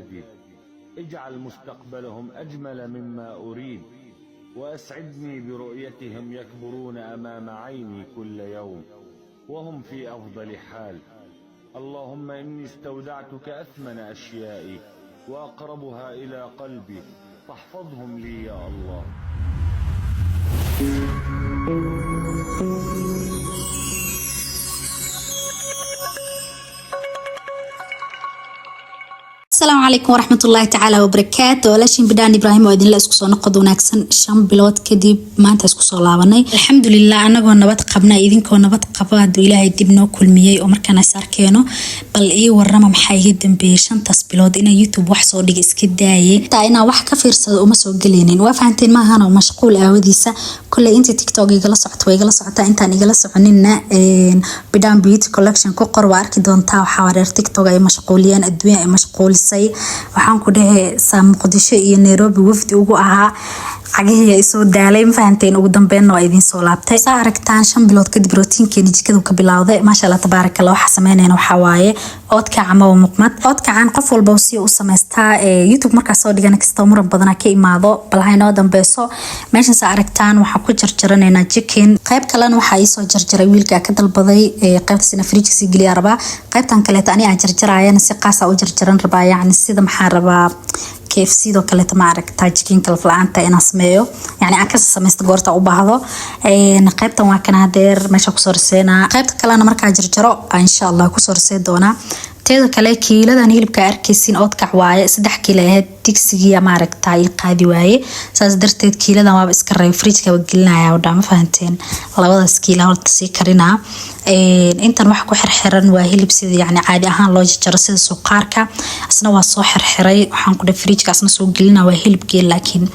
أولادي، اجعل مستقبلهم أجمل مما أريد، وأسعدني برؤيتهم يكبرون أمام عيني كل يوم وهم في أفضل حال. اللهم إني استودعتك أثمن أشيائي وأقربها إلى قلبي، فاحفظهم لي يا الله. Asalaamu calaykum waraxmatullaahi tacaala wabarakaatu. Walaashin Bidhaan Ibraahim oo idinla isku soo noqod wanaagsan. 5 bilood kadib maanta isku soo laabanay, alxamdulilah, anagoo nabad qabna, idinkoo nabad qaba, hadduu Ilaahay dib noo kulmiyey oo markaan is arkeeno. Bal ii warama, maxaa iga dambeeyey 5taas bilood? Inaa YouTube wax soo dhiga iska daayay, xitaa inaa wax ka fiirsado uma soo gelaynin. Waa fahanteen maahano, mashquul aawadiisa. Kolley intii TikTok igala socoto way igala socotaa, intaan igala soconinna Bidhaan Beauty Collection ku qor, waa arki doontaa. Waxaa wareer TikTok ay mashquuliyeen, adduunya ay mashquulisay. Waxaan ku dhahay saa Muqdisho iyo Nairobi wafdi ugu ahaa, cagihii ay soo daalay, ma fahanteen? Ugu dambeynna waa idiin soo laabtay. Saa aragtaan, 5 bilood kadib routine-keeni jikadu ka bilowday. Maasha Allah, tabaaraka Allah. Waxaa sameynayna waxaa waaye oodkac ama muqmad. Oodkacan qof walba si u samaystaa. YouTube markaa soo dhigana kastoo muran badana ka imaado, bal ha inoo dambeyso. Meeshan saa aragtaan waxaa ku jarjaranaynaa chicken. Qayb kalena waxaa iisoo jarjaray wiilka ka dalbaday. Qaybtaas ina fridge sii geliyaa rabaa. Qaybtan kaleeta ani aan jarjarayana si qaasa u jarjaran rabaa, yacni sida maxaa rabaa, KFC doo kaleeta, ma aragtaa, chickenka laf la-aanta inaan sameeyo, yani aan kasa samaysta goorta u baahdo. Qaybtan waa kana hadeer meesha kusoo raseynaa. Qaybta kalena markaa jarjaro insha Allah kusoo rasey doonaa. Teeda kale, kiiladan hilibka arkaysiin oodkac waaye, 3 kiilo ahayd. Digsigiya maaragtaa ii qaadi waaye, saas darteed kiiladan waaba iska reebay, fridge-ka gelinaya wadhaa, ma fahanteen? Labadaas kiila horta sii karinaa. Intan wax ku xirxiran waa hilib sida yani caadi ahaan loo jajaro, sida suqaarka. Isna waa soo xirxiray, waxaan ku dhahay fridge-ka asna soo gelina. Waa hilib geel, laakiin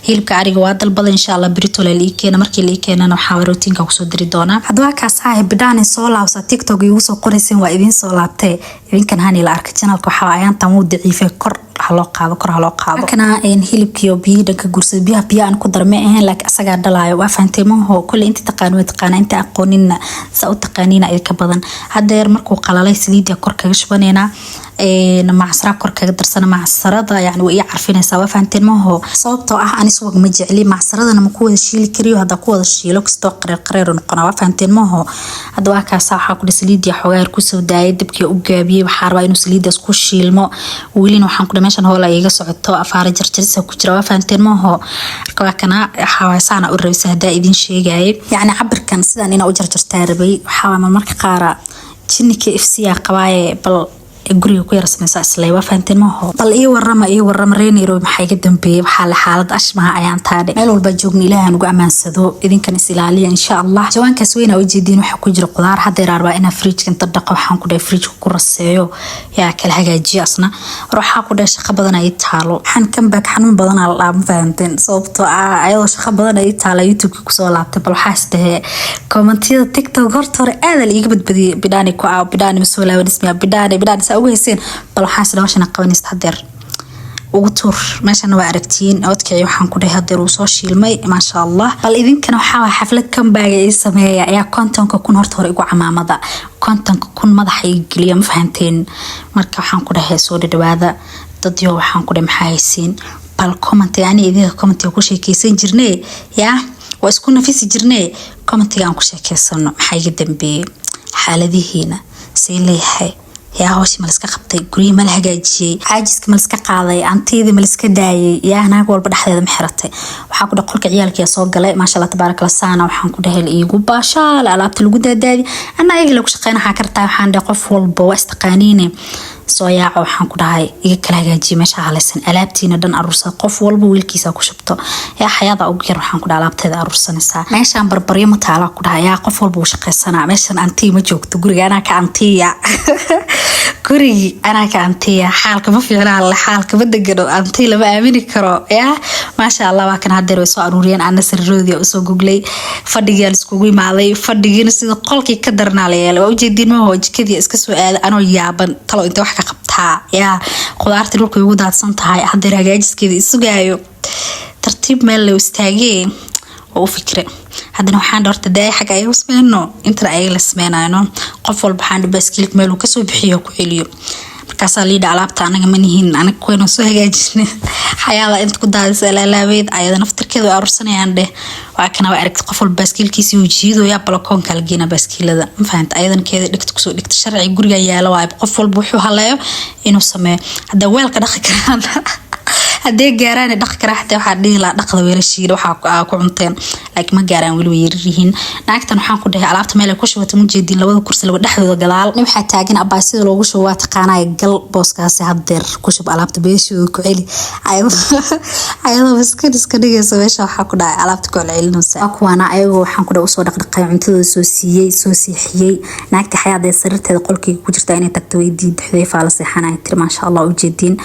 hilibka ariga waa dalbada. Insha Allah britole la ii keena. Markii la ii keenana waxaa routine-ka kusoo diri doonaa. Haddaba kaas ah Bidhaani soo laabsa TikTok igu soo qorayseen, waa idiin soo laabtee. Idinkan hani la arka channelka waxaa ayaantan wuu daciifay, kor haloo qaado, kor haloo qaado. Kana hilibkiyo biyihii dhanka guursada, biyaha biyo aan ku darmay ahayn, laakiin asagaa dhalaayo, waa fahantay maho? Kolley inta taqaan way taqaana, inta aqooninna saa u taqaaniina ay ka badan. Hadeer markuu qalalay, saliidda kor kaga shubaneynaa, macsara kor kaga darsana. Macsarada yani way ii carfinaysaa, waa fahanteen maho? Sababtoo ah ani subag ma jecli, macsaradana ma ku wada shiili kariyo. Haddaa ku wada shiilo, kastoo qareer qareer noqona, waa fahanteen maho? Hadda waa kaasa. Waxaa ku saliidii xoogaa yar kusoo daayay, dabkii u gaabiyey. Waxaa rabaa inuu saliidaas ku shiilmo. Welina waxaan ku meeshan hoola iga socoto, afaara jarjarisa ku jira, waa fahanteen maho? Marka waa kana. Waxaa saana u rabisa haddaa idin sheegayay, yacni cabirkan sidaan inaa u jarjartaa rabay. Waxaa marmarka qaara jinni KFC aa qabaaye, bal guriga ku yara sameysa isle, waa fahanteen maho? Bal ii warama, ii warama reer Nairobi, maxaa iga dambeeyey? Waxaa la xaalad ashmaha ayaan taadhe. Meel walba joogna Ilaahan ugu amaansado, idinkan is ilaaliya insha Allah. Jawaankaas weyn aa ujeediin waxaa ku jira qudaar. Haddeer arbaa inaa fridge-ka inta dhaqo, waxaan ku dhahay fridge-ka ku raseeyo, yaa kala hagaajiyo asna. Hor waxaa ku dhahay shaqo badan ay taalo. Waxaan comeback xanuun badan aa la dhaha, ma fahanteen? Sababtoo ah ayadoo shaqo badan ay taala YouTube-ka kusoo laabtay. Bal waxaa is dhahee comment-iyada TikTok horta hore aada la iiga badbadiyey: "Bidhaani ku aaw, Bidhaani masoo laaban ismiya, Bidhaani, Bidhaani," saa ugu hayseen. Bal waxaa is hawshan qabanaysa hadeer ugu tuur. Meeshana waa aragtiin oodkicii, waxaan ku dhahay hadeer uu soo shiilmay, maasha Allah. Bal idinkana waxaa xaflad comeback-ga ii sameeya ayaa 50ka kun horta hore igu camaamada, 50ka kun madaxa ii geliya, ma fahanteen? Marka waxaan ku dhahay soo dhadhawaada dadyo. Waxaan ku dhahay maxaa haysiin? Bal comment-iga, ani idinka comment-iga ku sheekeysan jirne, yaa waa isku nafisi jirne. Comment-iga aan ku sheekeysano, maxaa iga dambeeyey? Xaaladihiina see leeyahay? Yaa hawshii ma liska qabtay? Guryihii ma la hagaajiyey? Caajiska ma liska qaaday? Antiyadii ma liska daayay? Yaa naag walba dhexdeeda ma xiratay? Waxaa ku dhahay qolka ciyaalkiya soo galay, maasha Allah, tabaaraka Allah. Saana waxaan ku dhahay iigu baashaal alaabta lagu daadaadi, anna ayaga lagu shaqeyn waxaa kartaa. Waxaan dhahay qof walba waa istaqaaniine, soo yaaco. Waxaan ku dhahay iga kala hagaajiye meesha halaysan, alaabtiina dhan aruursada, qof walba wiilkiisa ku shubto. Yaa xayaada ugu yar, waxaan ku dhahay alaabteeda aruursanaysaa. Meeshaan barbaryo ma taala, ku dhahay yaa qof walba uu shaqaysanaa. Meeshan antii ma joogto, guriga anaa ka antiya, gurigii anaa ka antiya. Xaalka ma fiicna alle, xaalka ma degano, antii lama aamini karo. Yaa maasha Allah, waa kan hadeer way soo aruuriyeen. Ana sariiroodii usoo goglay, fadhigii aan iskugu imaaday. Fadhigiina sida qolkii ka darnaa la yeelay, waa ujeediin maho? Jikadii iska soo aada anoo yaaban, talo intay wax ka qabtaa? Yaa qudaartii dhulka igu daadsan tahay, hadeer hagaajiskeeda isugaayo. Tartiib meel la istaagee oo u fikre. Haddana waxaan horta daaya xagga ayaga sameyno, intana ayaga la sameynayno. Qof walba waxaan baaskiilka meel uu kasoo bixiyo ku celiyo. Marka Markaasaa liidha alaabta anaga manihin, anaga kuwayna soo hagaajina. Xayaada inta ku daadisa alaalaabeed, ayada naftirkeeda way aruursanayaan dheh. Waa kana, waa aragti, qof walba baaskiilkiisii uu jiidoyaa, balakoonka la geena baaskiilada. Ma fahanta? Ayadan keeda dhigta kusoo dhigta. Sharci guriga yaala waayo, qof walba wuxuu haleeyo inuu sameeyo. Hadda weelka dhaqi karaan, haddee gaaraan dhaqi karaa xataa, waxaa dhihi lahaa dhaqda weelashiina waxaa ku cunteen, laakiin ma gaaraan, weli way yaryaryihiin. Naagtan waxaan ku dhahay alaabta meel ay ku shubatay ma jeedin, labada kursi laba dhexdooda gadaal. Waxaa taagan abaa, sida loogu shubo waa taqaanaya, gal booskaasi haddeer ku shub alaabta, beeshooda ku celi. Ayadoo miskiin iska dhigaysa meesha, waxaa ku dhahay alaabta ku celcelinaysa. Kuwaana ayagoo waxaan ku dhahay usoo dhaqdhaqay, cuntadooda soo siiyey, soo seexiyey. Naagta xayaadee sariirteeda qolkeyga ku jirta inay tagto way diiday. Xudeyfaa la seexanaya tiri. Maasha Allah, ujeediin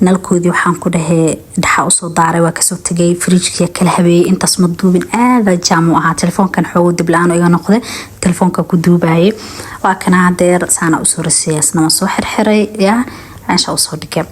nalkoodii waxaan ku dhahay dhaxa usoo daaray, waa kasoo tagay, fridge-kii kala habeeyey. Intaas ma duubin, aada jaam u ahaa telefoonkan, xoogo dib la-aan iga noqday telefoonka ku duubayay. Waa kana hadeer saana usoo raseeyay, isna waan soo xirxiray, yaa meesha usoo dhigay.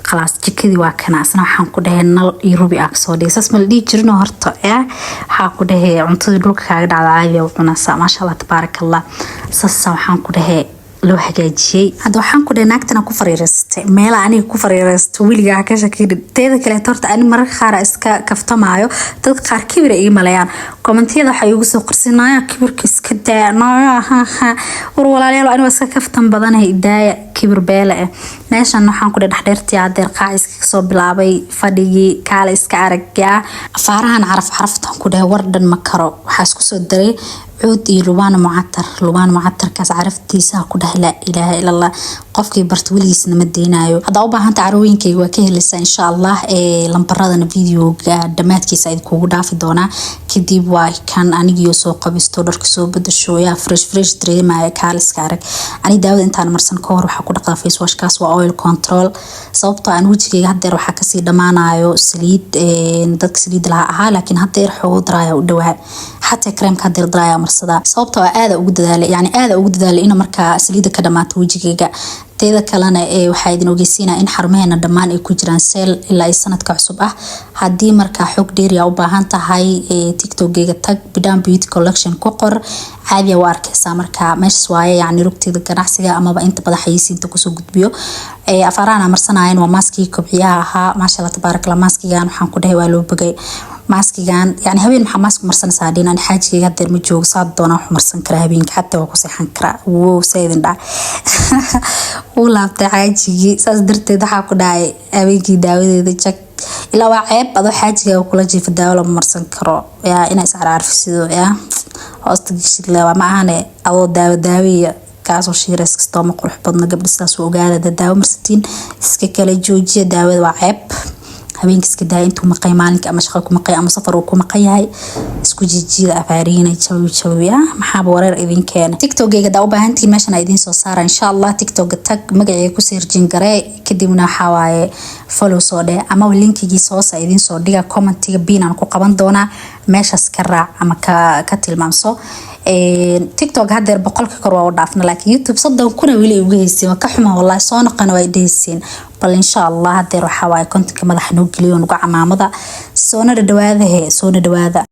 Khalaas, jikadii waa kana. Isna waxaan ku dhahay nal iyo rubi aa kasoo dhigay. Saas ma la dhihi jirinoo horta? Yaa waxaa ku dhahay cuntadii dhulka kaaga dhacda caadiya u cunaysa. Maasha Allah, tabaaraka Allah. Saasa waxaan ku dhahay loo hagaajiyey. Hadda waxaan ku dhahay naagtana ku fariireystay meela aniga ku fariireysto weligaa ka shakinin. Teeda kaleeto, horta ani mararka qaar iska kaftamaayo, dadka qaar kibir ay ii maleeyaan. Comment-iyada waxay igu soo qorsinaya kibirka iska daa naya. War walaalayaal, aniga iska kaftan badanahay, idaaya kibir beele ah. Meeshan waxaan ku dhahay dhexdheertii hadeer qaaciska kasoo bilaabay, fadhigii kaale iska aragyaa, afaarahan caraf caraftan ku dhahay war dhan ma karo. Waxaa isku soo daray cuud iyo lubaan mucatar. Lubaan mucatarkaas caraftiisa ku dhahay laa ilaaha ila Allah, qofkii barta weligiisna ma deynayo. Haddaa u baahanta carooyinkayga waa ka helaysaa insha Allah. Lambaradana videoga dhammaadkiisa idinkugu dhaafi doonaa. Kadib waa kan anigiyo soo qabisto, dharka soo bedasho, yaa fresh fresh dareemaya, kaaliska arag. Ani daawada intaan marsan ka hor waxaa ku dhaqdaa face washkaas, waa oil control, sababtoo aan wejigayga hadeer waxaa kasii dhamaanayo saliid. Dadka saliid lahaa ahaa, laakiin hadeer xoogo daraaya u dhawaa, xataa creamka hadeer daraaya marsadaa, sababtoo ah aada ugu dadaalay, yani aada ugu dadaalay ina markaa saliida ka dhamaato wejigayga. Teeda kalena waxaa idin ogeysiinaa in xarumaheena dhammaan ay ku jiraan sale ilaa ay sanadka cusub ah. Haddii markaa xog dheeriya u baahan tahay, TikTokgeyga tag, Bidhan Beauty Collection ku qor, caadiya waa arkeysaa. Markaa meeshas waaye, yacni rugteeda ganacsiga amaba inta badan xayeysiinta kusoo gudbiyo. Afaarahan marsanaayeen waa maaskii kobciyaha ahaa. Maasha Allah, tabaarakallah. Maaskigan waxaan ku dhahay waa loo bogay maaskigan. Yani habeen maxaa maask marsanaysaa dhin? Ani xaajigayga hadeer ma joogo, saa doonaa wax marsan karaa habeenka, xataa waa ku seexan karaa. Wow, saa idin dhaca, wuu laabtay xaajigii. Saas darteed waxaa ku dhahay habeenkii daawadeeda jag ilaa waa ceeb adoo xaajigaaga kula jiifa daawo lama marsan karo. Yaa inaa iscarcarfisido, yaa hoosta geshid lewa ma ahane, adoo daawo daawiya kaasoo shiirays kastoo ma qurux badno. Gabdha sidaas u ogaada, dad daawo marsatiin iska kala joojiya daawada, waa ceeb. Habeenka iska daaya intuu maqay, maalinka ama shaqa ku maqay ama safar uu ku maqan yahay, isku jijiida afaariina, jawi jawi ah. Maxaaba wareer idin keena? TikTokgayga hadaa u baahantihiin, meeshan aa idiin soo saara insha Allah. TikTokga tag, magacayga ku searching garee, kadibna waxaa waaye follow soo dheh, ama linkigiisa hoose idiin soo dhiga, commentiga pin aan ku qaban doonaa, meeshaas ka raac ama ka tilmaamso. TikTok hadeer 100-ka kor waa u dhaafna, laakiin YouTube 30,000 weli uga haysiin. Waa ka xuma wallahi, soo noqona waa dhehaysiin. Bal insha Allah hadeer waxaa waaye 50-ka madaxa noo geliyo, nugu camaamada. Soona dhadhawaadahe, soona dhawaada.